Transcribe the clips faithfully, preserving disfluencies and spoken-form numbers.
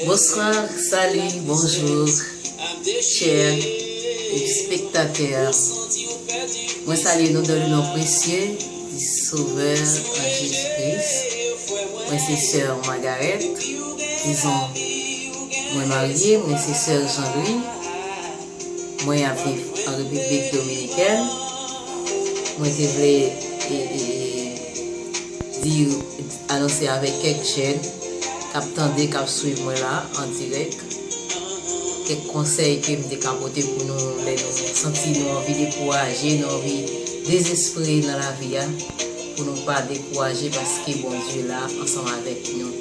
Bonsoir, salut, bonjour, chers spectateurs. Mwen salye nou dans le nom précieux du Sauveur en Jésus-Christ. Mwen se sè Margaret, dizon, mwen marye, mwen se sè Jean-Louis. Mwen ap viv an Repiblik Dominikèn. Mwen te vle e, e, e, di, anonse avèk kèk jèn k ap tande, k ap swiv mwen la an dirèk, kèk konsèy ke m te ka pote pou nou lè nou santi nou anvi dekouraje, nou anvi dezespere nan lavi a, pou nou pa dekouraje paske Bondye la ansanm avèk nou.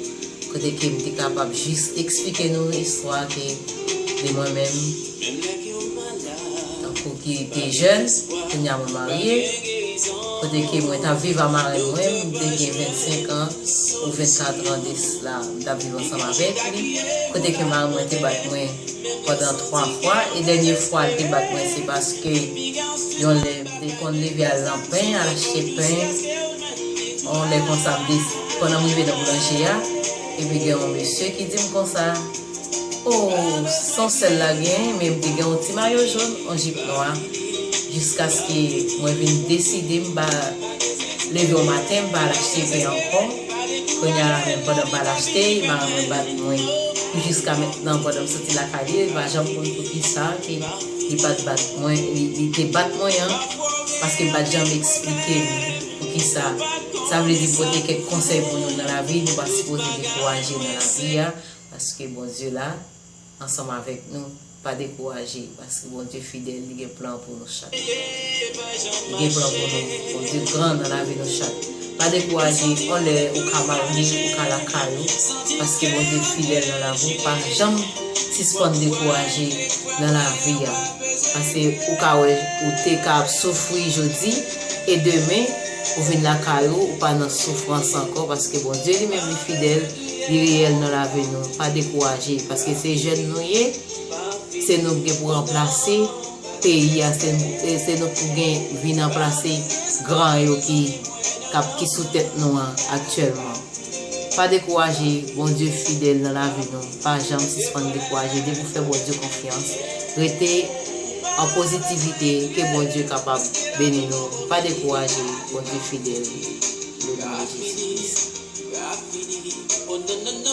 Kote ke m te kapab jis eksplike nou istwa ke de mwen menm, tankou ki te jèn, kounye a mwen marye, kote ke mwen t ap viv a marenn mwen, m te gen vennsenk an ou vennkat an de sila, m t ap viv ansanm avèk li, kote ke marenn mwen te bat mwen pandan twa fwa, e dènye fwa l te bat mwen, se paske yon lè m te konn leve al nan pen, al achte pen, yon lè konsa, m te, pandan m rive nan boulanje a, epi gen yon mesye ki di m konsa, "O, se yon sèl la gen, men m te gen yon ti mayo jòn, yon jip nwa." Jiskaske mwen vin deside m pa leve yon maten, m pa al achte pen ankò. Kounye a la menm, pandan m pa al achte, marenn mwen bat mwen. Pou jiska mentnan, pandan m soti lakay li, li pa janm konn poukisa ke li pa t bat mwen, li, li te bat mwen an, paske m pa t janm eksplike li poukisa. Sa vle di, pote kèk konsèy pou nou nan lavi, nou pa sipoze dekouraje nan lavi a, paske Bondye la ansanm avèk nou. Pa dekouraje, paske Bondye fidèl, li gen plan pou nou chak. Li gen plan pou nou. Bondye gran nan lavi nou chak. Pa dekouraje, yon lè ou ka marye, ou ka lakay ou, paske Bondye fidèl nan lavi w, pa janm sispann dekouraje nan lavi a. Paske ou ka wè, ou te ka ap soufri jodi, e demen, ou vin lakay ou, ou pa nan soufrans ankò, paske Bondye li menm li fidèl, li reyèl nan lavi nou. Pa dekouraje, paske se jèn nou ye, se nou ki gen pou ranplase peyi a, se, se nou pou gen vin ranplase gran yo ki, k ap, ki sou tèt nou an aktyèlman. Pa dekouraje, Bondye fidèl nan lavi nou. Pa janm sispann dekouraje. Depi w fè Bondye konfyans, rete an pozitivite, ke Bondye kapab beni nou. Pa dekouraje, Bondye fidèl. Le nom de Jésus-Christ.